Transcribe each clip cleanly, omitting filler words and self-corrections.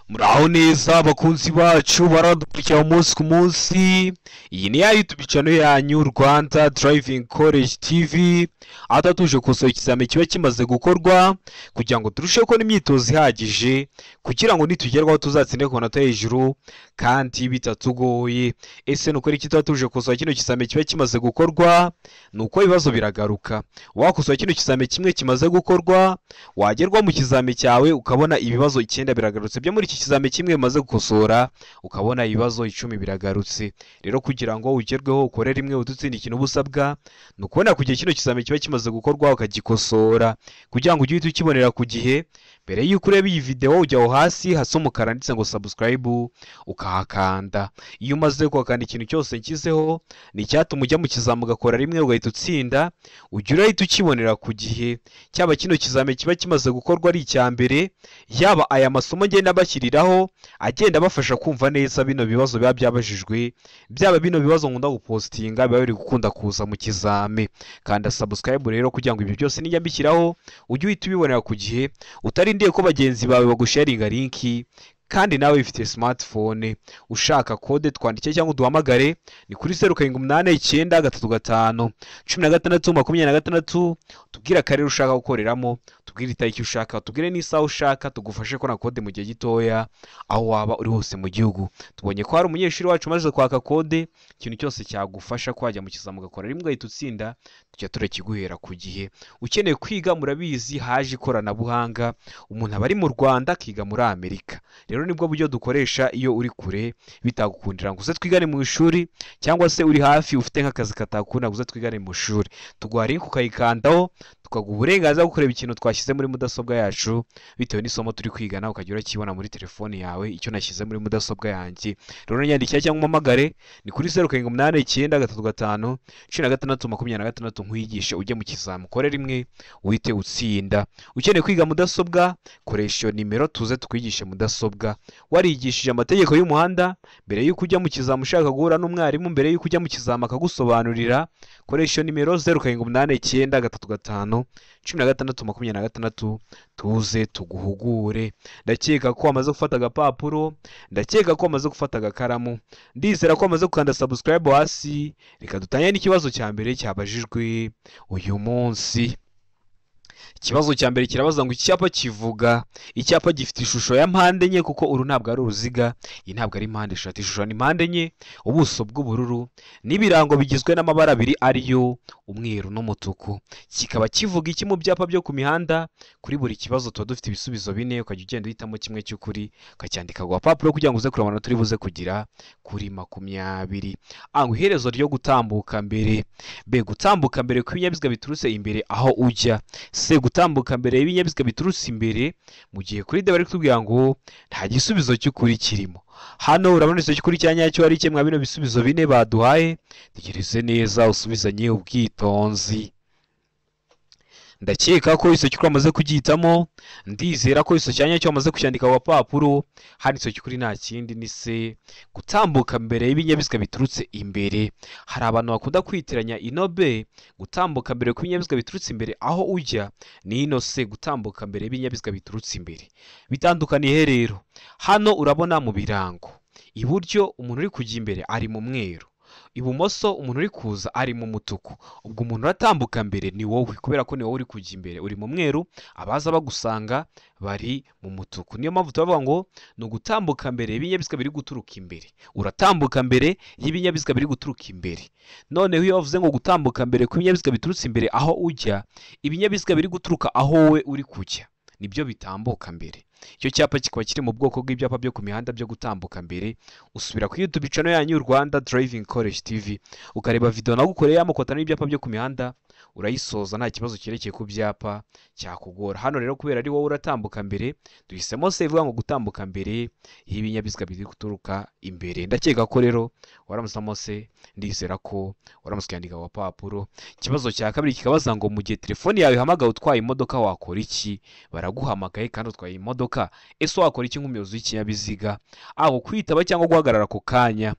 Muraho neza abakunzi bacu baradukurikira umunsi ku munsi. Iyi ni ya YouTube channel yanyu Rwanda Driving College TV, aho tuje gukosora ikizami kiba kimaze gukorwa kugira ngo turusheho kubona imyitozo ihagije, kugira ngo nitugerwaho tuzatsinde ku manota hejuru kandi bitatugoye. Ese nuko iki tuba tuje gukosora kino kizami kiba kimaze gukorwa? Nuko ibibazo biragaruka. Wakosora kino kizami kimwe kimaze gukorwa, wagerwa mu kizami cyawe ukabona ibibazo 9 biragarutse byo muri iki kizami kimwe bimaze gukosora, ukabona ibibazo 10 biragarutse. Rero kugira ngo ugerweho ukore rimwe udutsinda ikintu ubusabwa ni ukubona ku gihe kino kizami kiba kimaze gukorwa ukagikosora, kugira ngo ujye uhita ukibonera ku gihe. Mbere y'uko ureba iyi video ujya aho hasi hasa umukara ndetse ngo subscribe ukahakanda. Iyo umaze kuhakanda ikintu cyose nshyizeho ni icyatuma ujya mu kizami ugakora rimwe ugahita utsinda, ujya urahita ukibonera ku gihe. Cyaba kino kizami kiba kimaze gukorwa ari icya mbere, yaba aya masomo ngenda bashyiriraho agenda abafasha kumva neza bino bibazo biba byabajijwe, byaba bino bibazo nkunda gupostinga biba biri gukunda kuza mu kizami. Kanda subscribe rero kugira ngo ibyo byose nijya mbishyiraho ujye uhita ubibonera ku gihe, utarindiye ko bagenzi bawe bagusharinga linki. Kandi nawe ufite smartphone ushaka kode twandike cyangwa uduhamagare ni kuri 0789 35 16 26. Tubwire akarere ushaka gukoreramo, tubwire itariki ushaka, tubwire n'isaha ushaka, tugufashe kubona kode mu gihe gitoya aho waba uri hose mu gihugu. Tubonye ko hari umunyeshuri wacu umaze kwaka kode, ikintu cyose cyagufasha kwajya mu kizami ugakora rimwe ugahita utsinda, tujya turakiguhera ku gihe. Ukeneye kwiga murabizi haje ikoranabuhanga, umuntu aba ari mu Rwanda akiga muri Amerika. Rero nibwo buryo dukoresha iyo uri kure bitagukundira ngo uze twigane mu ishuri, cyangwa se uri hafi ufite nk'akazi katakunda ngo uze twigane mu ishuri. Tuguha link ukayikandaho, tukaguha uburenganzira bwo kureba ikintu twashyize muri mudasobwa yacu bitewe n'isomo turi kwigana, ukajya urakibona muri telefone yawe icyo nashyize muri mudasobwa yanjye. Rero nyandikira cyangwa umpamagare ni kuri 0789 35 16 26, nkwigishe ujye mu kizami ukore rimwe uhite utsinda. Ukeneye kwiga mudasobwa koresha iyo nimero tuze tukwigishe mudasobwa. Warigishije amategeko y'umuhanda mbere y'uko ujya mu kizami, ushaka guhura n'umwarimu mbere y'uko ujya mu kizami akagusobanurira, koresha iyo nimero 0789 35 16 26 tuze tuguhugure. Ndakeka ko wamaze gufata agapapuro, ndakeka ko wamaze gufata agakaramu, ndizera ko wamaze gukanda subscribe hasi. Reka dutangire n'ikibazo cya mbere cyabajijwe uyu munsi. Ikibazo cya mbere kirabaza ngo icyapa kivuga, icyapa gifite ishusho ya mpande enye, kuko uru ntabwo ari uruziga, iyi ntabwo ari mpande eshatu, ishusho ni mpande enye, ubuso bw'ubururu n'ibirango bigizwe n'amabara abiri ariyo umweru n'umutuku. Kikaba kivuga iki mu byapa byo ku mihanda? Kuri buri kibazo tuba dufite ibisubizo 4, ukajya ugenda uhitamo kimwe cy'ukuri ukacyandika ku gapapuro kugira ngo uze kureba amanota uri buze kugira kuri 20. A, ngo iherezo ryo gutambuka mbere. B, gutambuka mbere kw'ibinyabiziga biturutse imbere aho ujya. C, gutambuka mbere y'ibinyabiziga biturutse imbere. Mu gihe kuri D bari kutubwira ngo nta gisubizo cy'ukuri kirimo. Hano urabona igisubizo cy'ukuri cya nyacyo ari kimwe bino bisubizo 4 baduhaye. Tegereze neza usubizanye ubwitonzi. Ndakeka ko igisubizo cy'ukuri wamaze kugihitamo, ndizera ko igisubizo cya nyacyo wamaze kucyandika ku gapapuro. Hano igisubizo cy'ukuri nta kindi ni C, gutambuka mbere y'ibinyabiziga biturutse imbere. Hari abantu bakunda kwitiranya ino B, gutambuka mbere kw'ibinyabiziga biturutse imbere aho ujya, ni ino C, gutambuka mbere y'ibinyabiziga biturutse imbere. Bitandukaniye rero, hano urabona mu birango iburyo umuntu uri kujya imbere ari mu mweru, ibumoso umuntu uri kuza ari mu mutuku. Ubwo umuntu uratambuka mbere ni wowe, kubera ko ni wowe uri kujya imbere uri mu mweru, abaza bagusanga bari mu mutuku. Niyo mpamvu tubavuga ngo ni ugutambuka mbere y'ibinyabiziga biri guturuka imbere. Uratambuka mbere y'ibinyabiziga biri guturuka imbere. Noneho iyo bavuze ngo gutambuka mbere kw'ibinyabiziga biturutse imbere aho ujya, ibinyabiziga biri guturuka aho wowe uri kujya nibyo bitambuka mbere. Icyo cyapa kikaba kiri mu bwoko bw'ibyapa byo ku mihanda byo gutambuka mbere. Usubira kuri YouTube channel yanyu Rwanda Driving College TV ukareba video nagukoreye y'amoko n'ibyapa byo ku mihanda, urayisoza nta kibazo cyerekeye ku byapa cyakugora. Hano rero kubera ari wowe uratambuka mbere, duhisemo se ivuga ngo gutambuka mbere y'ibinyabiziga biri guturuka imbere. Ndakeka ko rero waramusamo se, ndizera ko waramusiga yandika ku gapapuro. Ikibazo cya kabiri kikabaza ngo mu gihe telefone yawe ihamagaye utwaye imodoka wakora iki? Baraguhamagaye kandi utwaye imodoka, ese wakora iki nk'umuyobozi w'ikinyabiziga? A, kwitaba cyangwa guhagarara ako kanya.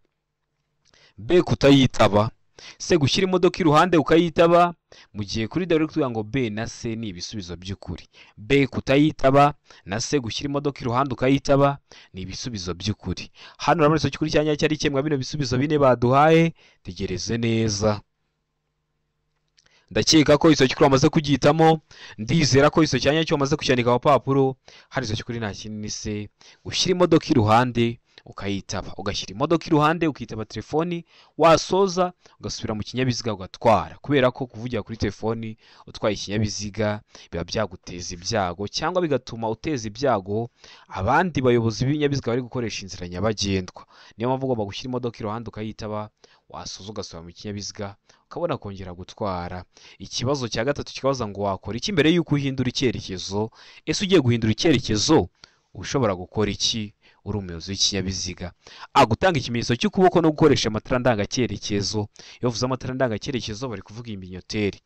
B, kutayitaba. C gushyira imodoka iruhande ukayitaba, mu gihe kuri D bari kutubwira ngo B na C ni ibisubizo by'ukuri. B kutayitaba na C gushyira imodoka iruhande ukayitaba ni ibisubizo by'ukuri. Hano urabona igisubizo cy'ukuri cya nyacyo ari kimwe bino bisubizo bine baduhaye, tegereze neza. Ndakeka ko igisubizo cy'ukuri wamaze kugihitamo, ndizera ko igisubizo cya nyacyo wamaze kucyandika ku papuro. Hano igisubizo cy'ukuri nta kindi ni C, gushyira imodoka iruhande ukayitaba, ugashyira imodoka iruhande ukitaba telefoni, wasoza ugasubira mu kinyabiziga ugatwara, kubera ko kuvugira kuri telefoni utwaye ikinyabiziga biba byaguteza ibyago cyangwa bigatuma uteza ibyago abandi bayobozi b'ibinyabiziga bari gukoresha inzira nyabagendwa. Niyo mpamvu ugomba gushyira imodoka iruhande ukayitaba, wasoza ugasubira mu kinyabiziga ukabona kongera gutwara. Ikibazo cya gatatu kikabaza ngo wakora iki mbere y'uko uhindura icyerekezo? Ese ugiye guhindura icyerekezo ushobora gukora iki uri umuyobozi w'ikinyabiziga? A gutanga ikimenyetso cy'ukuboko no gukoresha amatara ndangacyerekezo. Iyo bavuze amatara ndangacyerekezo bari kuvuga iminyoteri.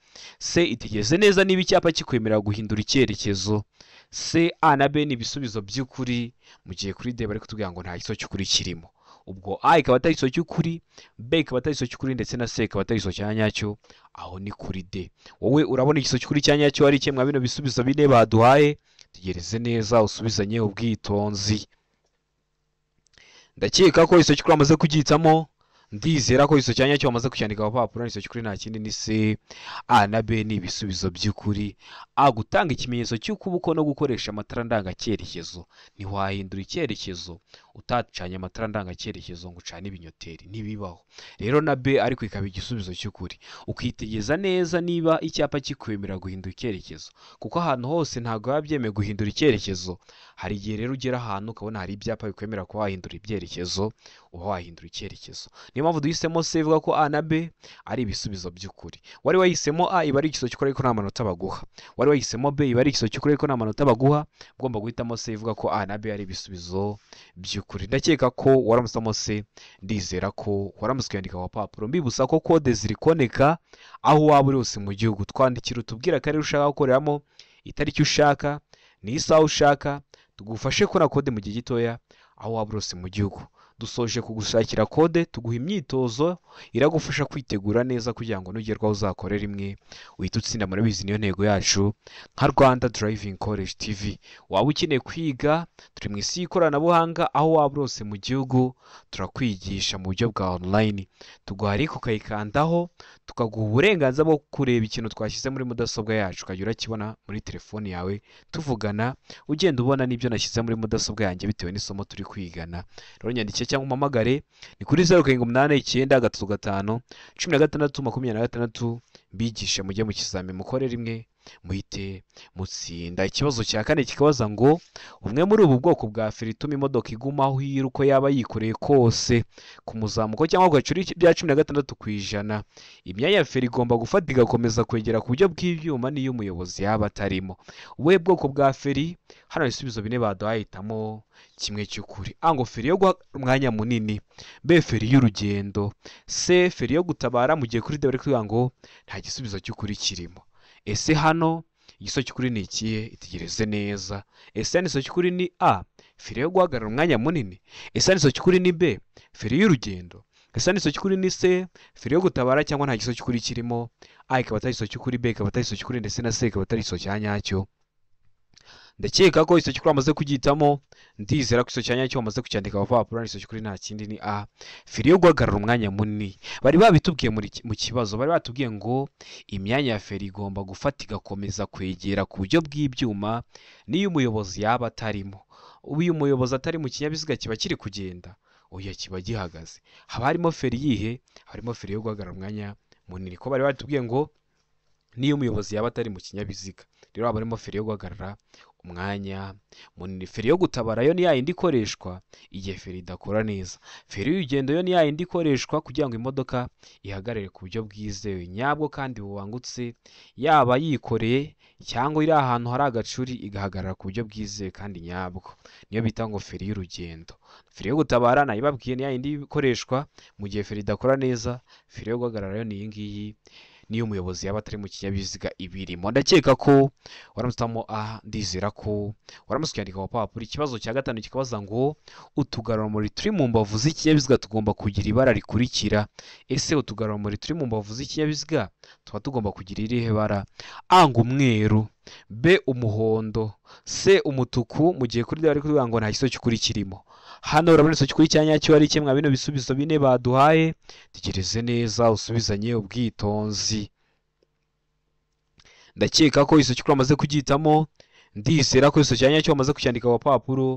C itegereze neza niba icyapa kikwemerera guhindura icyerekezo. C, A na B ni ibisubizo by'ukuri, mu gihe kuri D bari kutubwira ngo nta gisubizo cy'ukuri kirimo. Ubwo A ikaba atari igisubizo cy'ukuri, B ikaba atari igisubizo cy'ukuri, ndetse na C ikaba atari igisubizo cya nyacyo, aho ni kuri D. Wowe urabona igisubizo cy'ukuri cya nyacyo ari kimwe bino bisubizo bine baduhaye, tegereze neza usubizanye ubwitonzi. Ndakeka ko igisubizo cy'ukuri wamaze kugihitamo, ndizera ko igisubizo cya nyacyo wamaze kucyandika ku papuro. Igisubizo cy'ukuri nta kindi ni C, A na B ni ibisubizo by'ukuri. A gutanga ikimenyetso cy'ukuboko no gukoresha amatara ndangacyerekezo. Ntiwahindura icyerekezo utacanye amatara ndangacyerekezo ngo ucane ibinyoteri, ntibibaho. Rero na B ariko ikaba igisubizo cy'ukuri. Ukitegereza neza niba icyapa kikwemerera guhindura icyerekezo, kuko ahantu hose ntabwo biba byemewe guhindura icyerekezo. Hari igihe rero ugera ahantu ukabona hari ibyapa bikwemerera kuba wahindura ibyerekezo, uba wahindura icyerekezo. Niyo mpamvu duhisemo C ivuga ko A na B ari ibisubizo by'ukuri. Wari wahisemo A iba ari igisubizo cy'ukuri ariko nta manota baguha. Wari wahisemo B iba ari igisubizo cy'ukuri ariko nta manota baguha. Ugomba guhitamo C ivuga ko A na B ari ibisubizo by'ukuri. Ndakeka ko waramusamo C, ndizera ko waramutse ukiyandika ku papuro. Mbibutsa ko kode zirikoneka aho waba uri hose mu gihugu. Twandikira utubwira akarere ushaka gukoreramo, itariki ushaka, n'isaha ushaka, tugufashe kubona kode mu gihe gitoya aho waba uri hose mu gihugu. Dusoje kugushakira kode, tuguha imyitozo iragufasha kwitegura neza kugira ngo nugerwaho uzakorera imwe uhite utsinda. Murabizi niyo ntego yacu nka Rwanda Driving College TV. Waba ukeneye kwiga, turi mu isi y'ikoranabuhanga, aho waba uri hose mu gihugu turakwigisha mu buryo bwa online. Tuguha link ukayikandaho, tukaguha uburenganzira bwo kureba ikintu twashyize muri mudasobwa yacu, ukajya urakibona muri telefoni yawe tuvugana, ugenda ubona n'ibyo nashyize muri mudasobwa yanjye bitewe n'isomo turi kwigana. Rero nyandike cyangwa umpamagare ni kuri 0789 35 16 26, mbigishe mujye mu kizami mukore rimwe muhite mutsinda. Ikibazo cya kane kikabaza ngo umwe muri ubu bwoko bwa feri ituma imodoka iguma aho iri uko yaba yikoreye kose ku muzamuko cyangwa ku gacuri bya 16%, imyanya ya feri igomba gufata igakomeza kwegera ku buryo bw'ibyuma n'iyo umuyobozi yaba atarimo. Ubuhe bwoko bwa feri? Hano ibisubizo bine baduhaye, hitamo kimwe cy'ukuri. A ngo feri yo guha umwanya munini, B feri y'urugendo, C feri yo gutabara, mu gihe kuri D bari kuvuga ngo nta gisubizo cy'ukuri kirimo. Ese hano igisubizo cy'ukuri ni ikihe? Itegereze neza. Ese hano igisubizo cy'ukuri ni A feri yo guhagarara umwanya munini? Ese hano igisubizo cy'ukuri ni B feri y'urugendo? Ese hano igisubizo cy'ukuri ni C feri yo gutabara cyangwa nta gisubizo cy'ukuri kirimo? A ikaba atari igisubizo cy'ukuri, B ikaba atari igisubizo cy'ukuri, ndetse na C ikaba atari igisubizo cya nyacyo. Ndakeka ko igisubizo cy'ukuri wamaze kugihitamo, ndizera ko igisubizo cya nyacyo wamaze kucyandika ku papuro. Igisubizo cy'ukuri nta kindi ni A feri yo guhagarara umwanya munini. Bari babitubwiye mu kibazo, bari batubwiye ngo imyanya ya feri igomba gufata igakomeza kwegera ku buryo bw'ibyuma n'iyo umuyobozi yaba atarimo. Ubu iyo umuyobozi atari mu kinyabiziga kiba kiri kugenda, oya kiba gihagaze. Haba harimo feri yihe? Harimo feri yo guhagarara umwanya munini, ko bari batubwiye ngo niyo umuyobozi yaba atari mu kinyabiziga, rero haba harimo feri yo guhagarara umwanya munini. Feri yo gutabara yo ni ya yindi ikoreshwa igihe feri idakora neza. Feri y'urugendo yo ni ya yindi ikoreshwa kugira ngo imodoka ihagarare ku buryo bwizewe nyabwo kandi bubangutse, yaba yikoreye cyangwa iri ahantu hari agacuri igahagarara ku buryo bwizewe kandi nyabwo, niyo bita ngo feri y'urugendo. Feri yo gutabara nayibabwiye ni ya yindi ikoreshwa mu gihe feri idakora neza. Feri yo guhagarara yo ni iyi ngiyi, niyo umuyobozi yaba atari mu kinyabiziga ibirimo. Ndakeka ko waramutse A, ndizera ko waramutse ukiyandika ku papuro. Ikibazo cya gatanu kikabaza ngo utugarurarumuri turi mu mbavu z'ikinyabiziga tugomba kugira ibara rikurikira. Ese utugarurarumuri turi mu mbavu z'ikinyabiziga tuba tugomba kugira irihe bara? A ngo umweru, B umuhondo, C umutuku, mu gihe kuri D bari kuvuga ngo nta gisubizo cy'ukuri kirimo. Hano urabona igisubizo cy'ukuri cya nyacyo ari kimwe bino bisubizo bine baduhaye. Tegereze neza usubizanye ubwitonzi. Ndakeka ko igisubizo cy'ukuri wamaze kugihitamo, ndizera ko igisubizo cya nyacyo wamaze kucyandika ku papuro.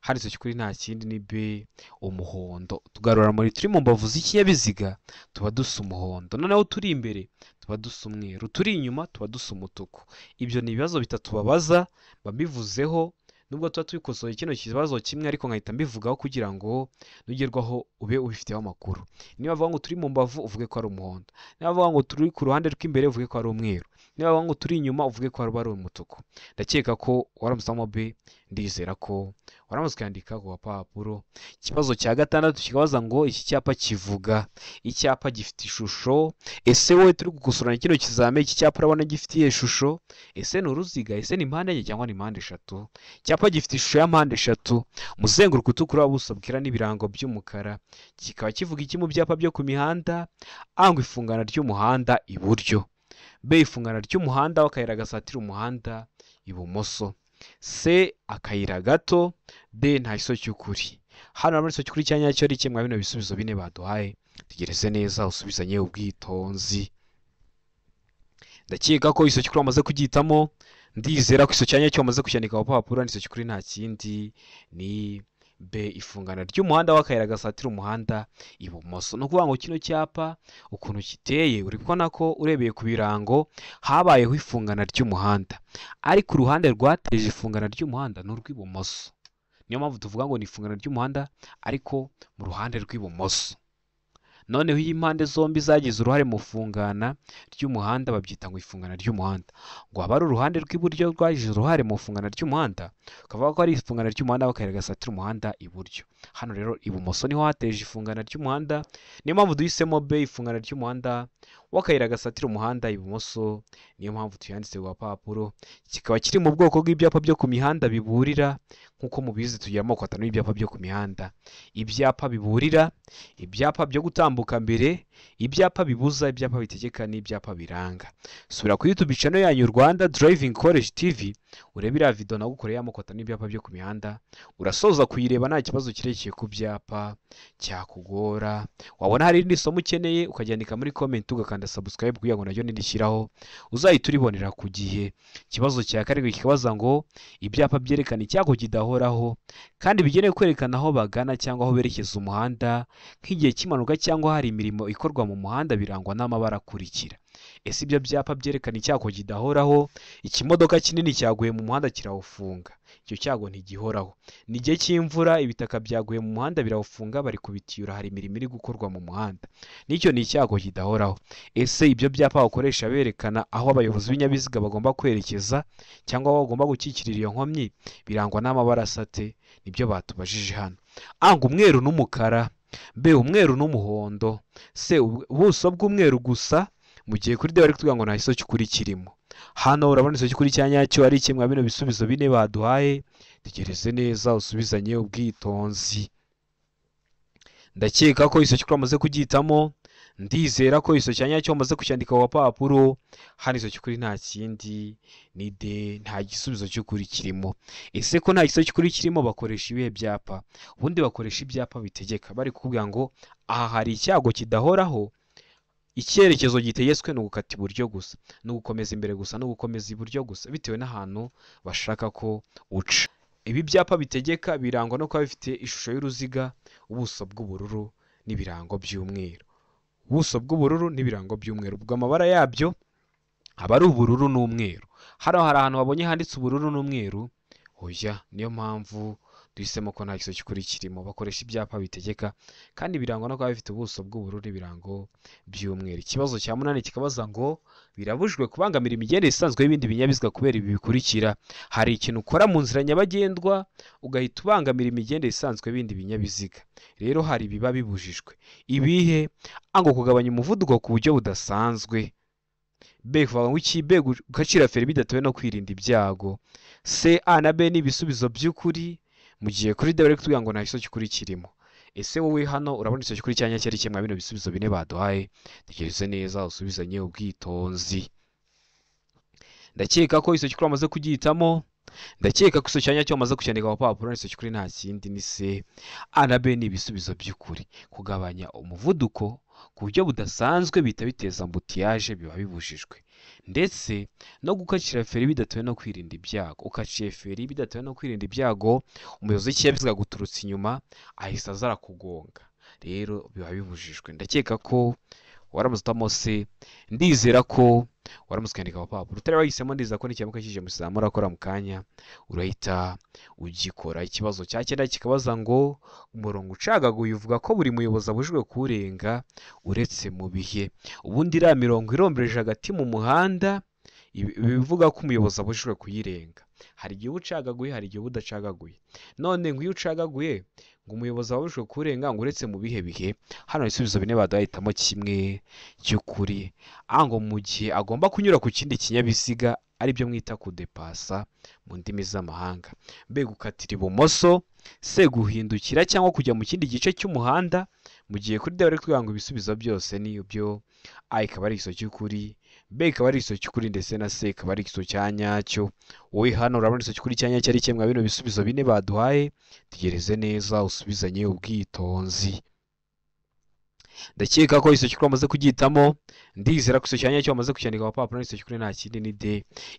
Hano igisubizo cy'ukuri nta kindi ni B umuhondo. Utugarurarumuri turi mu mbavu z'ikinyabiziga tuba dusa umuhondo, noneho turi imbere tuba dusa umweru, turi inyuma tuba dusa umutuku. Ibyo ni ibibazo bitatu babaza, babivuzeho nubwo tuba tubikosoye kino kibazo kimwe, ariko nkahita mbivugaho kugira ngo nugerwaho ube ubifiteho amakuru. Niba bavuga ngo turi mu mbavu uvuge ko ari umuhondo, niba bavuga ngo turi ku ruhande rw'imbere uvuge ko ari umweru, niba bavuga ngo turi inyuma uvuge ko ari umutuku. Ndakeka ko waramusamo B, ndizera ko waramutse ukandika ku gapapuro. Ikibazo cya gatandatu kikabaza ngo iki cyapa kivuga, icyapa gifite ishusho. Ese wowe turi gukosorana kino kizame, iki cyapa urabona gifite iyihe shusho? Ese ni uruziga? Ese ni impande enye cyangwa ni impande eshatu? Icyapa gifite ishusho ya mpande eshatu, umuzenguruko utukura, ubuso bwera n'ibirango by'umukara. Kikaba kivuga iki mu byapa byo ku mihanda? A ngo ifungana ry'umuhanda iburyo, B ifungana ry'umuhanda w'akayira gasatira umuhanda ibumoso, C akayira gato, D nta gisubizo cy'ukuri. Hano urabona igisubizo cy'ukuri cya nyacyo ari kimwe bino bisubizo bine baduhaye. Tegereze neza usubizanye ubwitonzi. Ndakeka ko igisubizo cy'ukuri wamaze kugihitamo, ndizera ko igisubizo cya nyacyo wamaze kucyandika ku papuro. Igisubizo cy'ukuri nta kindi ni B ifungana ry'umuhanda w'akayira gasatira umuhanda ibumoso. Ni ukuvuga ngo kino cyapa ukuntu kiteye, uri kubona ko urebeye ku birango habayeho ifungana ry'umuhanda, ariko uruhande rwateje ifungana ry'umuhanda ni urw'ibumoso. Niyo mpamvu tuvuga ngo ni ifungana ry'umuhanda ariko mu ruhande rw'ibumoso. Noneho iyo impande zombi zagize uruhare mu fungana ry'umuhanda babyita ngo ifungana ry'umuhanda. Ngo haba ari uruhande rw'iburyo rwagize uruhare mu fungana ry'umuhanda, ukavuga ko ari ifungana ry'umuhanda w'akayira gasatira umuhanda iburyo. Hano rero ibumoso niho hateje ifungana ry'umuhanda, niyo mpamvu duhisemo B ifungana ry'umuhanda w'akayira gasatira umuhanda ibumoso, niyo mpamvu tuyanditse ku gapapuro. Kikaba kiri mu bwoko bw'ibyapa byo ku mihanda biburira. Nk'uko mubizi tugira amoko atanu y'ibyapa byo ku mihanda: ibyapa biburira, ibyapa byo gutambuka mbere, ibyapa bibuza, ibyapa bitegeka n'ibyapa biranga. Subira kuri YouTube channel yanyu Rwanda Driving College TV urebe iriya video nagukoreye amoko atanu y'ibyapa byo ku mihanda, urasoza kuyireba nta kibazo kirekeye ku byapa cyakugora. Wabona hari irindi somo ukeneye ukaryandika muri comment, ugakanda subscribe kugira ngo naryo nirishyiraho uzahita uribonera ku gihe. Ikibazo cya karindwi kikabaza ngo ibyapa byerekana icyago kidahoraho kandi bigenewe kwerekana aho bagana cyangwa aho berekeza umuhanda nk'igihe cy'impanuka cyangwa hari imirimo ikorwa mu muhanda birangwa n'amabara akurikira. Ese ibyo byapa byerekana icyago kidahoraho? Ikimodoka kinini cyaguye mu muhanda kirawufunga, icyo cyago ntigihoraho. Ni igihe cy'imvura, ibitaka byaguye mu muhanda birawufunga, bari kubitiyura, hari imirimo iri gukorwa mu muhanda, nicyo ni icyago kidahoraho. Ese ibyo byapa bakoresha berekana aho abayobozi b'ibinyabiziga bagomba kwerekeza cyangwa aho bagomba gukikirira iyo nkomyi birangwa n'amabara asate? Nibyo batubajije hano. A ngo umweru n'umukara, B umweru n'umuhondo, C ubuso bw'umweru gusa, mu gihe kuri D bari kutubwira ngo nta gisubizo cy'ukuri kirimo. Hano urabona igisubizo cy'ukuri cya nyacyo ari kimwe bino bisubizo bine baduhaye. Tegereze neza usubizanye ubwitonzi. Ndakeka ko igisubizo cy'ukuri wamaze kugihitamo, ndizera ko igisubizo cya nyacyo wamaze kucyandika ku gapapuro. Hano igisubizo cy'ukuri nta kindi ni D, nta gisubizo cy'ukuri kirimo. Ese ko nta gisubizo cy'ukuri kirimo bakoresha ibihe byapa? Ubundi bakoresha ibyapa bitegeka, bari kukubwira ngo aha hari icyago kidahoraho, icyerekezo gitegetswe ni ugukata iburyo gusa, ni ugukomeza imbere gusa, ni ugukomeza iburyo gusa, bitewe n'ahantu bashaka ko uca. Ibi byapa bitegeka birangwa no kuba bifite ishusho y'uruziga, ubuso bw'ubururu n'ibirango by'umweru. Ubuso bw'ubururu n'ibirango by'umweru, ubwo amabara yabyo aba ari ubururu n'umweru. Hano hari ahantu wabonye handitse ubururu n'umweru? Oya, niyo mpamvu duhisemo ko nta gisubizo cy'ukuri kirimo. Bakoresha ibyapa bitegeka kandi birangwa no kuba bifite ubuso bw'ubururu n'ibirango by'umweru. Ikibazo cya munani kikabaza ngo birabujijwe kubangamira imigendere isanzwe y'ibindi binyabiziga kubera ibi bikurikira. Hari ikintu ukora mu nzira nyabagendwa ugahita ubangamira imigendere isanzwe y'ibindi binyabiziga. Rero hari ibiba bibujijwe. Ibihe? A ngo kugabanya umuvuduko ku buryo budasanzwe. B kuvuga ngo iki? B gukacira feri bidatewe no kwirinda ibyago. C, A na B ni ibisubizo by'ukuri, mu gihe kuri D bari kutubwira ngo nta gisubizo cy'ukuri kirimo. Ese wowe hano urabona igisubizo cy'ukuri cya nyacyo ari kimwe bino bisubizo bine baduhaye? Tekereza neza usubizanye ubwitonzi. Ndakeka ko igisubizo cy'ukuri wamaze kugihitamo. Ndakeka ko igisubizo cya nyacyo wamaze kucyandika ku papuro. Igisubizo cy'ukuri nta kindi ni C. A na B ni ibisubizo by'ukuri. Kugabanya umuvuduko ku buryo budasanzwe bihita biteza ambutiyaje, biba bibujijwe. Ndetse no gukacira feri bidatewe no kwirinda ibyago. Ukaciye feri bidatewe no kwirinda ibyago, umuyobozi w'ikinyabiziga aguturutse inyuma ahise aza arakugonga, rero biba bibujijwe. Ndakeka ko waramutse utamo C, ndizera ko waramutse ukandika ku papuro. Utari wahisemo, ndizera ko n'ikiyamuka kije mu kizamura urakora mu kanya urahita ugikora. Ikibazo cya cyenda kikabaza ngo umurongo ucagaguye uvuga ko buri muyobozi abujijwe kuwurenga uretse mu bihe. Ubundi iriya mirongo irombereje hagati mu muhanda bivuga ko umuyobozi abujijwe kuyirenga. Hari igihe uba ucagaguye, hari igihe uba udacagaguye. None ngo iyo ucagaguye ngo umuyobozi abujijwe kuwurenga ngo uretse mu bihe bihe. Hano ibisubizo bine baduhitamo kimwe cy'ukuri. A ngo mu gihe agomba kunyura ku kindi kinyabiziga, aribyo mwita kudepasa mu ndimi z'amahanga. B gukatira ibumoso, C guhindukira cyangwa kujya mu kindi gice cy'umuhanda, mu gihe kuri D bari kutubwira ngo ibisubizo byose ni byo. A ikaba ari igisubizo cy'ukuri, B ikaba ari igisubizo cy'ukuri, ndetse na C ikaba ari igisubizo cya nyacyo. Wowe hano urabona igisubizo cy'ukuri cya nyacyo ari kimwe bino bisubizo bine baduhaye. Tegereze neza usubizanye ubwitonzi. Ndakeka ko igisubizo cy'ukuri wamaze kugihitamo. Ndizera ko igisubizo cya nyacyo wamaze kucyandika ku papuro. Igisubizo cy'ukuri nta kindi ni D.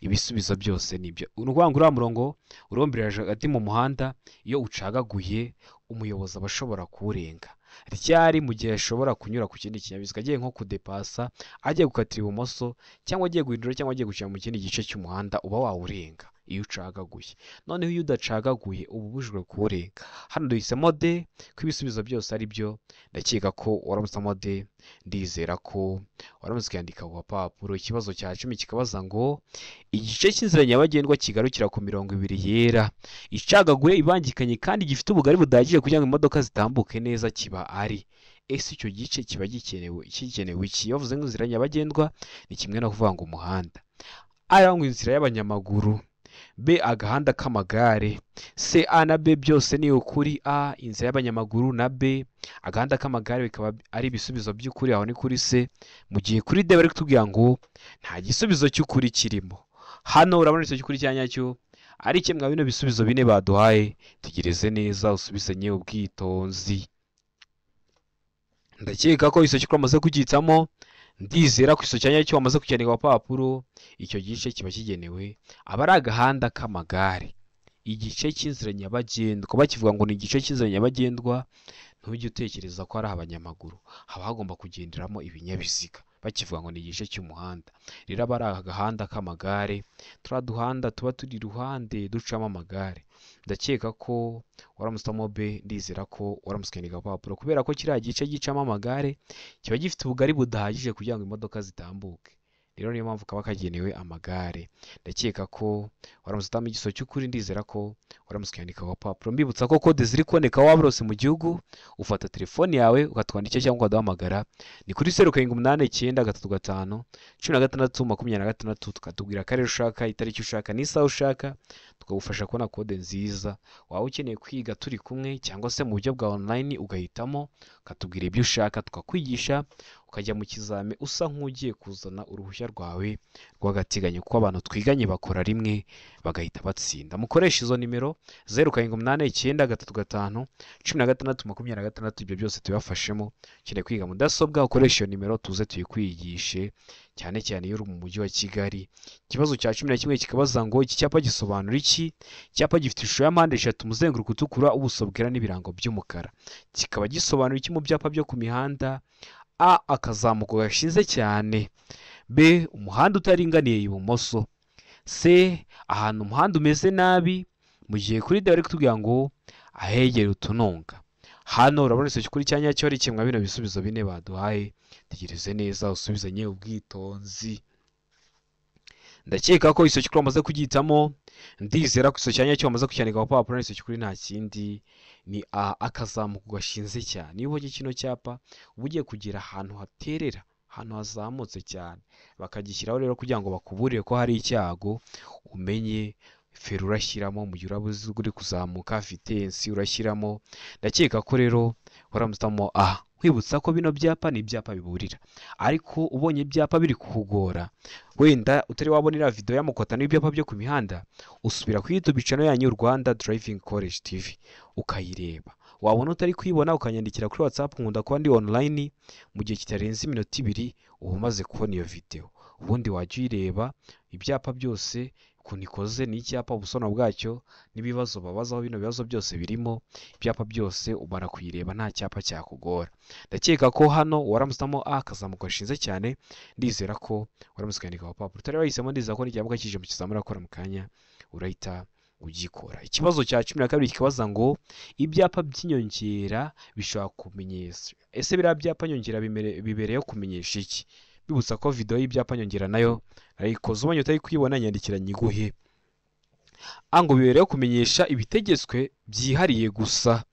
Ibisubizo byose ni byo. Ni ukuvuga ngo uriya murongo urombereje hagati mu muhanda, iyo ucagaguye umuyobozi aba ashobora kuwurenga. Ryari? Mu gihe ashobora kunyura ku kindi kinyabiziga, agiye nko kudepasa, agiye gukatira ibumoso, cyangwa agiye guhindura, cyangwa agiye guca mu kindi gice cy'umuhanda, uba wawurenga iyo ucagaguye. Noneho iyo udacagaguye uba ubujijwe kuwurenga. Hano duhisemo D ko ibisubizo byose ari byo. Ndakeka ko waramutsemo D, ndizera ko waramutse ukandika ku gapapuro. Ikibazo cya 10 kikabaza ngo igice cy'inzira nyabagendwa kigarukira ku mirongo ibiri yera icagaguye ibangikanye kandi gifite ubugari budahagije kugira ngo imodoka zitambuke neza kiba ari. Ese icyo gice kiba gikenewe iki? Iyo bavuze ngo inzira nyabagendwa ni kimwe no kuvuga ngo umuhanda. A ngo inzira y'abanyamaguru, B agahanda k'amagare, C A na B byose ni ukuri. A inzira y'abanyamaguru na B agahanda k'amagare bikaba ari ibisubizo by'ukuri, aho ni kuri C. Mu gihe kuri D bari kutubwira ngo nta gisubizo cy'ukuri kirimo. Hano urabona igisubizo cy'ukuri cya nyacyo ari kimwe bino bisubizo bine baduhaye. Tegereze neza usubizanye ubwitonzi. Ndakeka ko igisubizo cy'ukuri wamaze kugihitamo. Ndizera ko igisubizo cya nyacyo wamaze kucyandika ku papuro. Icyo gice kiba kigenewe aba ari agahanda k'amagare. Igice cy'inzira nyabagendwa bakivuga ngo ni igice cy'inzira nyabagendwa, ntujye utekereza ko ari abanyamaguru, haba hagomba kugenderamo ibinyabiziga. Bakivuga ngo ni igice cy'umuhanda, rero aba ari agahanda k'amagare. Turiya duhanda tuba turi iruhande ducamo amagare. Ndakeka ko waramutsemo B, ndizera ko waramutse ukandika ku papuro, kubera ko kiriya gice gicamo amagare kiba gifite ubugari budahagije kugira ngo imodoka zitambuke. Rero niyo mpamvu kaba kagenewe amagare. Ndakeka ko waramutse utamo igisubizo cy'ukuri, ndizera ko waramutse ukandika ku papuro. Mbibutsa ko kode ziri kuboneka waba hose mu gihugu, ufata telefone yawe ukatwandikira cyangwa ukaduhamagara. Ni kuri 0 7 8 9 3 5 16 26, tukatubwira akarere ushaka, itariki ushaka n'isaha ushaka, tukagufasha kubona kode nziza. Waba ukeneye kwiga turi kumwe cyangwa se mu buryo bwa online, ugahitamo ukatubwira ibyo ushaka tukakwigisha, ukajya mu kizame usa nk'ugiye kuzana uruhushya rwawe rw'agateganyo, kuko abantu twiganye bakora rimwe bagahita batsinda. Mukoresha izo nimero 0 7 8 9 3 5 16 26, ibyo byose tubafashemo. Ukeneye kwiga mudasobwa ukoresha iyo nimero tuze tuyikwigishe, cyane cyane iyo uri mu mujyi wa Kigali. Ikibazo cya 11 kikabaza ngo iki cyapa gisobanura iki? Icyapa gifite ishusho ya mpande eshatu, umuzenguruko utukura, ubuso bwera n'ibirango by'umukara. Kikaba gisobanura iki mu byapa byo ku mihanda? A akazamuko gashize cyane, B umuhanda utaringaniye ibumoso, C ahantu umuhanda umeze nabi, mu gihe kuri D bari kutubwira ngo ahegere utununga. Hano urabona igisubizo cy'ukuri cya nyacyo ari kimwe bino bisubizo bine baduhaye. Tegereze neza usubizanye ubwitonzi. Ndakeka ko igisubizo cy'ukuri wamaze kugihitamo. Ndizera ko igisubizo cya nyacyo wamaze kucyandika ku papuro. Igisubizo cy'ukuri nta kindi ni A akazamuko gashinze cyane. Iyo ubonye kino cyapa uba ugiye kugera ahantu haterera, Ahantu hazamutse cyane bakagishyiraho rero kugira ngo bakuburire ko hari icyago, umenye feri urashyiramo mu gihe urabuze uri kuzamuka, vitensi urashyiramo. Ndakeka ko rero waramutamo A. Nkwibutsa ko bino byapa ni ibyapa biburira, ariko ubonye ibyapa biri kukugora, wenda utari wabona iriya video y'amakota n'ibyapa byo ku mihanda, usubira kuri YouTube channel yanyu Rwanda Driving College TV ukayireba. Wabona utari kuyibona ukanyandikira kuri WhatsApp, nkunda kuba ndi online mu gihe kitarenze iminota 2 uba umaze kubona iyo video. Ubundi wajya uyireba ibyapa byose ukuntu ikoze, ni icyapa, ubusobanuro bwacyo n'ibibazo babazaho, bino bibazo byose birimo, ibyapa byose ubara kuyireba nta cyapa cyakugora. Ndakeka ko hano waramusamo A akazamuka gashinze cyane, ndizera ko waramutse ukandika ku papuro. Utari wahisemo, ndizera ko n'icyapa kije mu kizamura akora mu kanya urahita ugikora. Ikibazo cya 12 kikabaza ngo ibyapa by'inyongera bishobora kumenyesha. Ese biriya byapa nyongera bibereyeho kumenyesha iki? Bibutsa ko video y'ibyapa nyongera nayo narayikoze, ubonye utari kuyibona nyandikira nyiguhe. A ngo bibereyeho kumenyesha ibitegetswe byihariye gusa.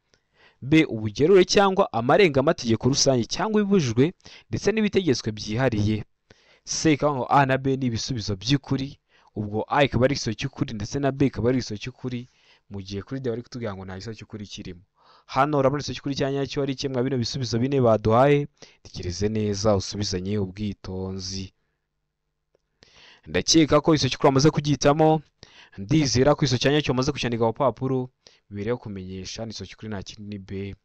B ubugerure cyangwa amarenga-mategeko rusange cyangwa ibibujijwe ndetse n'ibitegetswe byihariye. C ikaba ngo A na B ni ibisubizo by'ukuri, ubwo A ikaba ari igisubizo cy'ukuri ndetse na B ikaba ari igisubizo cy'ukuri, mu gihe kuri D bari kutubwira ngo nta gisubizo cy'ukuri kirimo. Hano urabona igisubizo cy'ukuri cya nyacyo ari kimwe bino bisubizo bine baduhaye. Tekereze neza usubizanye ubwitonzi. Ndakeka ko igisubizo cy'ukuri wamaze kugihitamo, ndizera ko igisubizo cya nyacyo wamaze kucyandika ku papuro. Bibereyeho kumenyesha ni igisubizo cy'ukuri nta kindi ni B.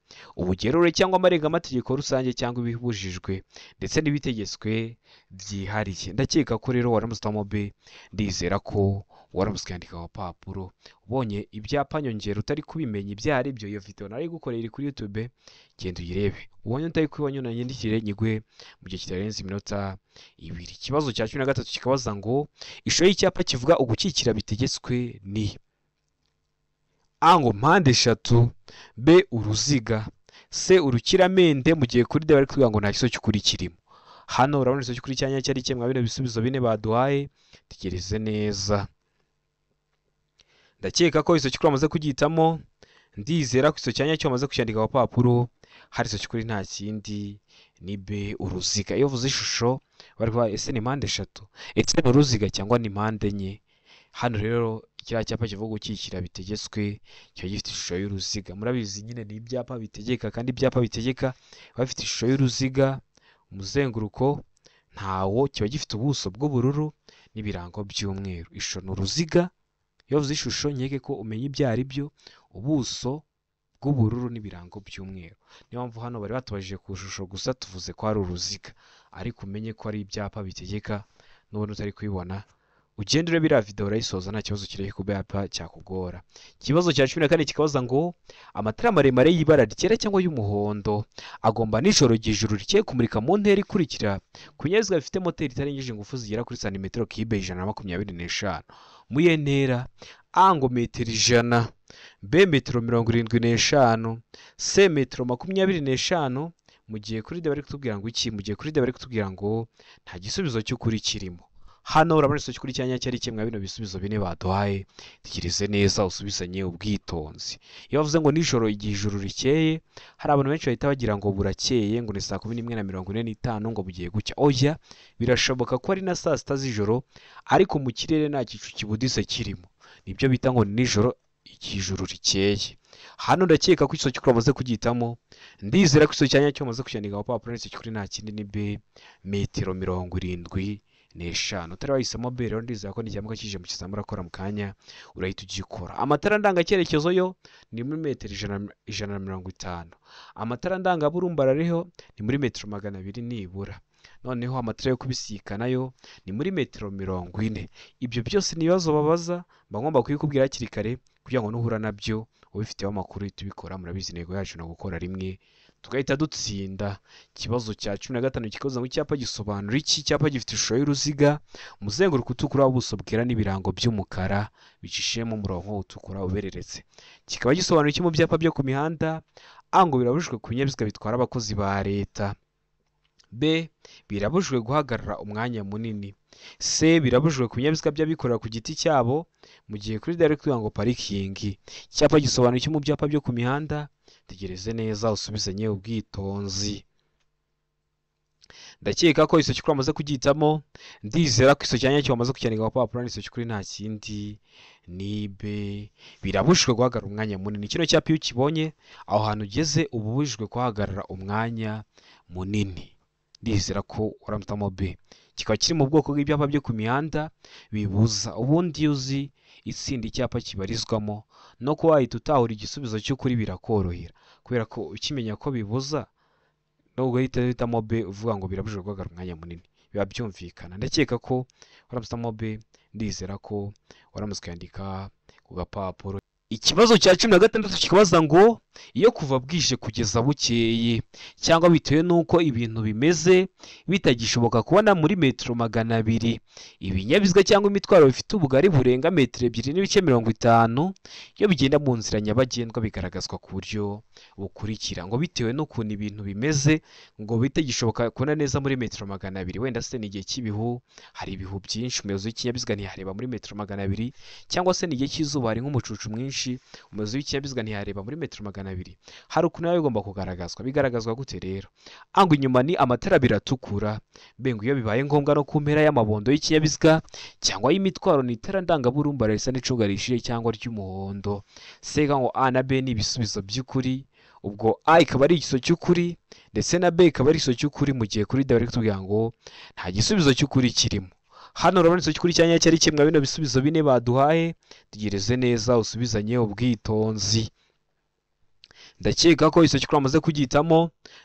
Ubugerure cyangwa amarenga-mategeko rusange cyangwa ibibujijwe ndetse n'ibitegetswe byihariye. Ndakeka ko rero waramutse B, ndizera ko waramutse ukandika ku papuro. Ubonye ibyapa nyongera utari kubimenya ibyo ari byo, iyo video nari gukorera iri kuri YouTube, genda uyirebe. Ubonye utari kubibona unyandikire nyiguhe mu gihe kitarenze iminota 2. Ikibazo cya 13 kikabaza ngo ishusho y'icyapa kivuga ugukikira bitegetswe ni A ngo mpande eshatu, B uruziga, C urukiramende, mu gihe kuri D bari kutubwira ngo nta gisubizo cy'ukuri kirimo. Hano urabona igisubizo cy'ukuri cya nyacyo ari kimwe bino bisubizo bine baduhaye. Tekereze neza. Ndakeka ko igisubizo cy'ukuri wamaze kugihitamo, ndizera ko igisubizo cya nyacyo wamaze kucyandika ku papuro. Hari igisubizo cy'ukuri nta kindi ni B uruziga. Iyo uvuze ishusho bari kuvuga ese ni mpande eshatu, ese ni uruziga cyangwa ni mpande enye. Hano rero kiriya cyapa kivuga gukikira bitegetswe kiba gifite ishusho y'uruziga. Murabizi nyine ni ibyapa bitegeka, kandi ibyapa bitegeka biba bifite ishusho y'uruziga, umuzenguruko ntawo, kiba gifite ubuso bw'ubururu n'ibirango by'umweru. Ishusho ni uruziga. Iyo uvuze ishusho nkeke ko umenya ibyo ari byo, ubuso bw'ubururu n'ibirango by'umweru. Niyo mpamvu hano bari batubajije ku ishusho gusa, tuvuze ko ari uruziga, ariko umenye ko ari ibyapa bitegeka. Nubona utari kubibona ugende urebe iriya video urayisoza, nta kibazo kiri ku byapa cyakugora. Ikibazo cya 14 kikabaza ngo amatara maremare y'ibara ryera cyangwa y'umuhondo agomba nijoro igihe ijuru rikeye kumurika mu ntera ikurikira ku binyabiziga bifite moteri itarengeje ingufu zigera kuri santimetero kibe 125. Mu iyihe ntera? A ngo metero 100, B metero 75, C metero 25, mu gihe kuri D bari kutubwira ngo iki? Mu gihe kuri D bari kutubwira ngo nta gisubizo cy'ukuri kirimo. Hano urabona igisubizo cy'ukuri cya nyacyo ari kimwe bino bisubizo bine baduhaye. Tekereze neza usubizanye ubwitonzi. Iyo bavuze ngo nijoro igihe ijuru rikeye, hari abantu benshi bahita bagira ngo burakeye, ngo ni saa 11:45 ngo bugiye gucya. Oya, birashoboka ko ari na saa 6 z'ijoro, ariko mu kirere nta gicu kibuditse kirimo. Nibyo bita ngo ni nijoro igihe ijuru rikeye. Hano ndakeka ko igisubizo cy'ukuri wamaze kugihitamo, ndizera ko igisubizo cya nyacyo wamaze kucyandika ku papuro. Igisubizo cy'ukuri nta kindi ni B metero 75. Utari wahisemo B rero ndizera ko n'icyambuka kije mu kizamura akora mu kanya urahita ugikora. Amatara ndangacyerekezo yo ni muri metero 150. Amatara ndangaburumbara ariho ni muri metero 200 nibura. Noneho amatara yo kubisika nayo ni muri metero 40. Ibyo byose ni ibibazo babaza, mba ngomba kubikubwira hakiri kare kugira ngo nuhura nabyo ubifiteho amakuru uhite ubikora. Murabizi intego yacu ni ugukora rimwe tugahita dutsinda. Ikibazo cya 15 kikabaza ngo icyapa gisobanura iki? Icyapa gifite ishusho y'uruziga, umuzenguruko utukura, ubuso bwera n'ibirango by'umukara bicishijemo umurongo utukura ubereretse. Kikaba gisobanura iki mu byapa byo ku mihanda? A ngo birabujijwe ku binyabiziga bitwara abakozi ba leta. B birabujijwe guhagarara umwanya munini. C birabujijwe ku binyabiziga by'abikorera ku giti cyabo, mu gihe kuri D bari kuvuga ngo parikingi. Icyapa gisobanura iki mu byapa byo ku mihanda? Tegereze neza usubizanye ubwitonzi. Ndakeka ko iso cy'ukuri wamaze kugihitamo, ndizera ko iso cyanya cyo wamaze kucyandika ku papuro, iso cy'ukuri nta kindi ni B. Birabujijwe guhagarara umwanya munini. Kino cyapa iyo ukibonye aho hantu ugeze uba ubujijwe kuhagarara umwanya munini. Ndizera ko waramutamo B. Kikaba kiri mu bwoko bw'ibyapa byo ku mihanda bibuza. Ubundi iyo uzi itsinda icyapa kibarizwamo no kuba wahita utahura igisubizo cy'ukuri birakorohera, kubera ko ukimenya ko bibuza no ugahita uhitamo B uvuga ngo birabujijwe guhagarara umwanya munini, biba byumvikana. Ndakeka ko waramutamo B, ndizera ko waramutse ukandika ku gapapuro. Ikibazo cya 16 kikabaza ngo iyo kuva bwije kugeza bukeye cyangwa bitewe n'uko ibintu bimeze bitagishoboka kubona muri metero 200 ibinyabiziga cyangwa imitwaro bifite ubugari burenga metero 2.50 iyo bigenda mu nzira nyabagendwa bigaragazwa ku buryo bukurikira. Ngo bitewe n'ukuntu ibintu bimeze ngo bitagishoboka kubona neza muri metero 200, wenda se ni igihe cy'ibihu, hari ibihu byinshi, umuyobozi w'ikinyabiziga ntiyareba muri metero 200, cyangwa se ni igihe cy'izuba hari nk'umucucu mwinshi, umuyobozi w'ikinyabiziga ntiyareba muri metero 200. Hari ukuntu biba bigomba kugaragazwa. Bigaragazwa gute rero? A ngo inyuma ni amatara abiri atukura, B ngo iyo bibaye ngombwa no ku mpera y'amabondo y'ikinyabiziga cyangwa y'imitwaro ni itara ndangaburumbara risa n'icunga rihishije cyangwa ry'umuhondo. C ngo A na B ni ibisubizo by'ukuri, ubwo A ikaba ari igisubizo cy'ukuri ndetse na B ikaba ari igisubizo cy'ukuri, mu gihe kuri D bari kutubwira ngo nta gisubizo cy'ukuri kirimo. Hano urabona igisubizo cy'ukuri cyanya cyari kimwe bino bisubizo bine baduhaye. Tegereze neza usubizanye ubwitonzi. Ndakeka ko igisubizo cy'ukuri wamaze kugihitamo,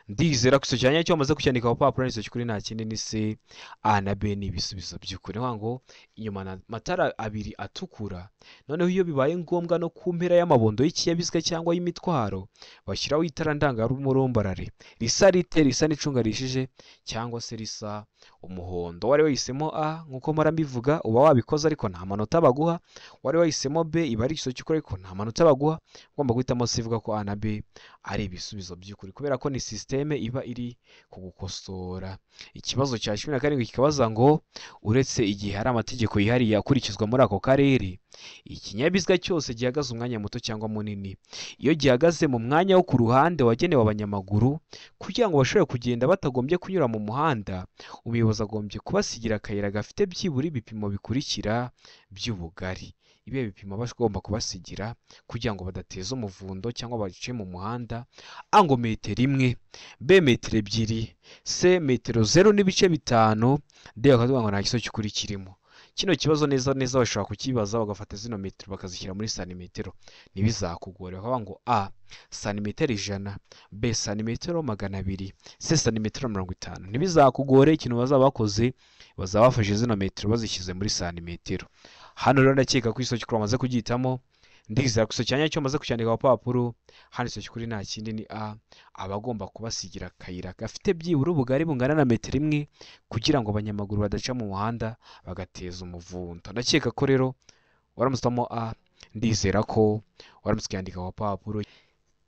ndizera ko igisubizo cyanya cyo wamaze kucyandika ku papuro, igisubizo cy'ukuri nta kindi ni C. A na B ni ibisubizo by'ukuri. Ni ngo inyuma na matara abiri atukura, noneho iyo bibaye ngombwa no ku mpera y'amabondo y'ikinyabiziga cyangwa y'imitwaro bashyiraho itara ndangarumurombarare risa rite, risa n'icunga rishije cyangwa se risa umuhondo. Wari wahisemo A nkuko mpora mbivuga uba wabikoze ariko nta manota baguha. Wari wahisemo B iba ari igisubizo cy'ukuri ariko nta manota baguha. Ugomba guhitamo C ivuga ko A na B ari ibisubizo by'ukuri, kubera ko ni systeme iba iri kugukosora. Ikibazo cya 17 kikabaza ngo uretse igihe hari amategeko yihariye akurikizwa muri ako karere, ikinyabiziga cyose gihagaze umwanya muto cyangwa munini, iyo gihagaze mu mwanya wo ku ruhande wagenewe abanyamaguru kugira ngo bashobore kugenda batagombye kunyura mu muhanda, umuyobozi agombye kubasigira akayira gafite byibura ibipimo bikurikira by'ubugari. Ibihe bipimo bagomba kubasigira kugira ngo badateza umuvundo cyangwa baciye mu muhanda: A ngo metero 1, B metero 2, C metero 0.5, D bakavuga ngo nta gisubizo cy'ukuri kirimo. Kino kibazo neza neza bashobora kukibaza bagafata zino metero bakazishyira muri santimetero, ntibizakugore. Bakavuga ngo A santimetero 100, B santimetero 200, C santimetero 50. Ntibizakugore, ikintu bazaba bakoze bazaba bafashe zino metero bazishyize muri santimetero. Hano rero ndakeka ko igisubizo cy'ukuri wamaze kugihitamo, ndizera ko igisubizo cyanya cyo wamaze kucyandika ku papuro. Hano igisubizo cy'ukuri nta kindi ni A, abagomba kubasigira akayira gafite byibura ubugari bungana na metero 1 kugira ngo abanyamaguru badaca mu muhanda bagateza umuvundo. Ndakeka ko rero waramusitamo A, ndizera ko waramutse ukiyandika ku papuro.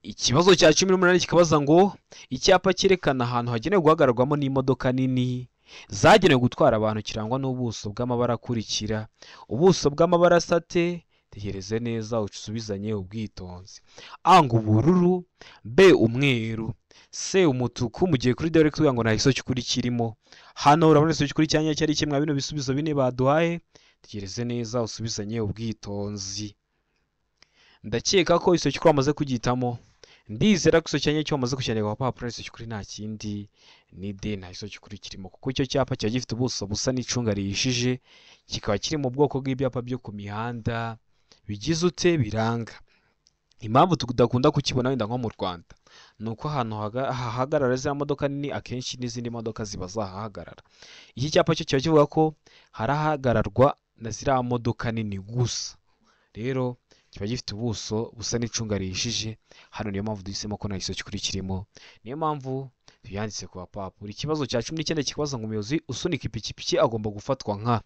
Ikibazo cya 18 kikabaza ngo icyapa cyerekana ahantu hagenewe guhagararwamo n'imodoka nini zagenewe gutwara abantu kirangwa n'ubuso bw'amabara akurikira. Ubuso bw'amabara asate, tegereze neza usubizanye ubwitonzi. A ngo ubururu, B umweru, C umutuku, mu gihe kuri D bari kutubwira ngo nta gisubizo cy'ukuri kirimo. Hano urabona igisubizo cy'ukuri cyanya cyari kimwe bino bisubizo bine baduhaye. Tegereze neza usubizanye ubwitonzi. Ndakeka ko igisubizo cy'ukuri wamaze kugihitamo, ndizera ko igisubizo cyanya cyo wamaze kucyandika ku papuro, igisubizo cy'ukuri nta kindi ni D, nta gisubizo cy'ukuri kirimo, kuko icyo cyapa kiba gifite ubuso busa n'icunga rihishije, kikaba kiri mu bwoko bw'ibyapa byo ku mihanda bigize ute biranga. Impamvu tudakunda kukibona wenda nko mu Rwanda ni uko ahantu hahagarara ziriya modoka nini akenshi n'izindi modoka ziba zahahagarara. Iki cyapa cyo kiba kivuga ko harahagararwa na ziriya modoka nini gusa, rero kiba gifite ubuso busa n'icunga rihishije. Hano niyo mpamvu duhisemo ko nta gisubizo cy'ukuri kirimo, niyo mpamvu tuyanditse ku gapapuro. Ikibazo cya 19 kibaza ngo umuyobozi usunika ipikipiki agomba gufatwa nka.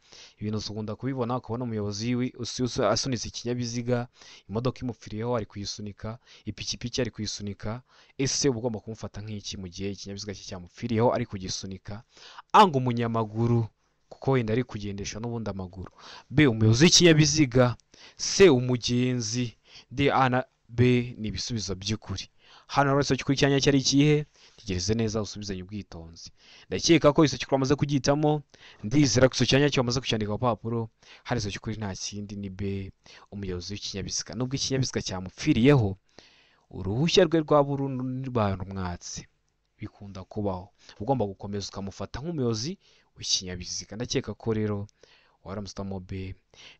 Ibintu ukunda kubibona, ukabona umuyobozi asunitse ikinyabiziga, imodoka imupfiriyeho ari kuyisunika, ipikipiki ari kuyisunika, ese uba ugomba kumufata nk'iki mu gihe ikinyabiziga cye cyamupfiriyeho ari kugisunika? A ngo umunyamaguru, kuko wenda ari kugendesha n'ubundi amaguru, B umuyobozi w'ikinyabiziga, C umugenzi, D A na B ni ibisubizo by'ukuri. Hano urabona cy'ukuri cyanya cyari ikihe? Tegereze neza usubizanye ubwitonzi. Ndakeka ko iso cy'ukuri wamaze kugihitamo, ndizera ko iso cyanya cyo wamaze kucyandika ku papuro. Hano iso cy'ukuri nta kindi ni B, umuyobozi w'ikinyabiziga. Nubwo ikinyabiziga cyamupfiriyeho, uruhushya rwe rwa burundu barumwatse, bikunda kubaho, ugomba gukomeza ukamufata nk'umuyobozi w'ikinyabiziga. Ndakeka ko rero waramusitamo B,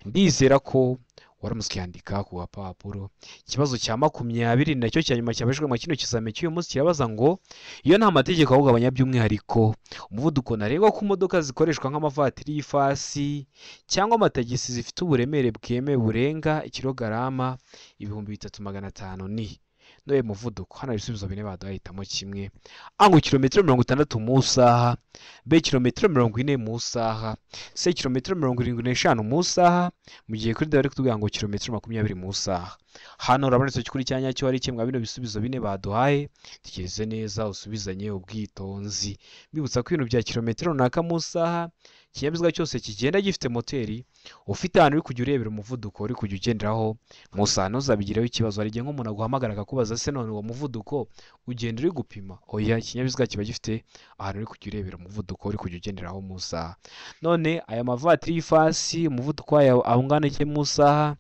ndizera ko waramutse ukiyandika ku gapapuro. Ikibazo cya 20 nacyo cya nyuma cyabajijwe mu kino kizami cy'uyu munsi kirabaza ngo iyo nta mategeko awugabanya by'umwihariko umuvuduko ntarengwa ku modoka zikoreshwa nk'amavatiri y'ifasi cyangwa amatagisi zifite uburemere bwemewe burenga ikilogarama 3500 ni noye muvuduko. Hano ibisubizo bine baduhitamo kimwe: A ngo kilometero 60 mu isaha, B kilometero 40 mu isaha, C kilometero 75 mu isaha, mu gihe kuri D bari kutubwira ngo kilometero 20 mu isaha. Hano urabona icyo cy'ukuri cyanya cyo ari kimwe bino bisubizo bine baduhaye. Tekereze neza usubizanye ubwitonzi. Mbibutsa ko ibintu bya kilometero runaka mu isaha, ikinyabiziga cyose kigenda gifite moteri, ufite ahantu uri kujya urebera umuvuduko uri kujya ugenderaho mu isaha, ntuzabigireho ikibazo. Hari igihe nk'umuntu aguhamagara akakubaza se none uwo muvuduko ugenda uri gupima? Oya, ikinyabiziga kiba gifite ahantu uri kujya urebera umuvuduko uri kujya ugenderaho mu isaha. None aya mavatiri y'ifasi umuvuduko wayo angana iki mu isaha?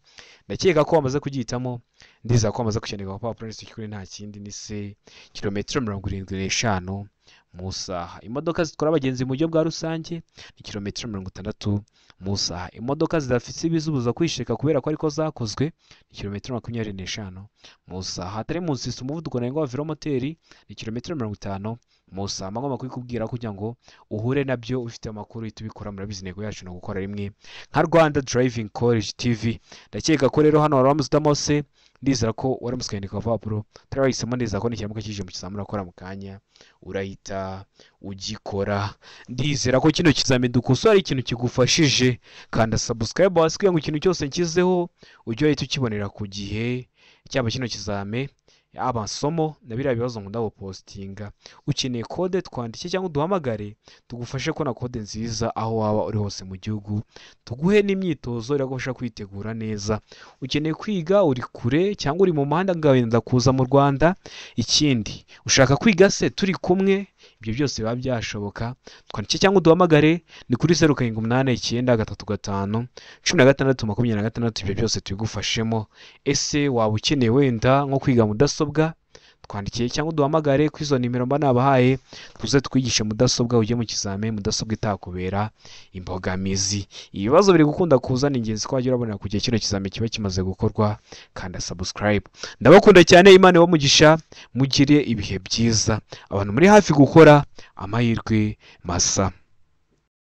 Ndakeka ko wamaze kugihitamo, ndizera ko wamaze kucyandika ku papuro. Ndetse cy'ukuri nta kindi ni C, kilometero 75 mu isaha. Imodoka zitwara abagenzi mu buryo bwa rusange ni kilometero 60 mu isaha. Imodoka zidafite ibizibuza kwisheka kubera ko ariko zakozwe ni kilometero 25 mu isaha. Hatari mu nsisi umuvuduko ntarengwa wa velomoteri ni kilometero 50 mu isaha. Ngomba kubikubwira kugira ngo uhure nabyo ufite amakuru uhita ubikora. Murabizi intego yacu ni ugukora rimwe nka Rwanda Driving College TV. Ndakeka ko rero hano wari wamusitamo se, ndizera ko waramutse ukandika ku papuro utarahisemo, ndizera ko nikiramuka kije mu kizamini urakora mu kanya urahita ugikora. Ndizera ko kino kizamini dukosora ari ikintu kigufashije. Kanda subscribe hasi kugira ngo ikintu cyose nshyizeho ujye uhita ukibonera ku gihe, cyaba kino kizame, amasomo na biriya bibazo nkunda gupostinga. Ukeneye kode twandike cyangwa uduhamagare tugufashe kubona kode nziza aho waba uri hose mu gihugu, tuguhe n'imyitozo iragufasha kwitegura neza. Ukeneye kwiga uri kure cyangwa uri mu mahanga wenda kuza mu Rwanda, ikindi ushaka kwiga se turi kumwe, ibyo byose biba byashoboka. Twandike cyangwa uduhamagare ni kuri 0 7 8 9 3 5 16 26, ibyo byose tubigufashemo. Ese waba ukeneye wenda nko kwiga mudasobwa? Twandikiye cyangwa uduhamagare kuri izo nimero mba nabahaye, tuze twigishe mudasobwa, ujye mu kizame mudasobwa itakubera imbogamizi. Ibibazo biri gukunda kuza, ni ingenzi ko wajya urabonera ku gihe kino kizame kiba kimaze gukorwa. Kanda subscribe. Ndabakunda cyane, Imana ibahe mugire ibihe byiza. Abantu muri hafi gukora, amahirwe masa.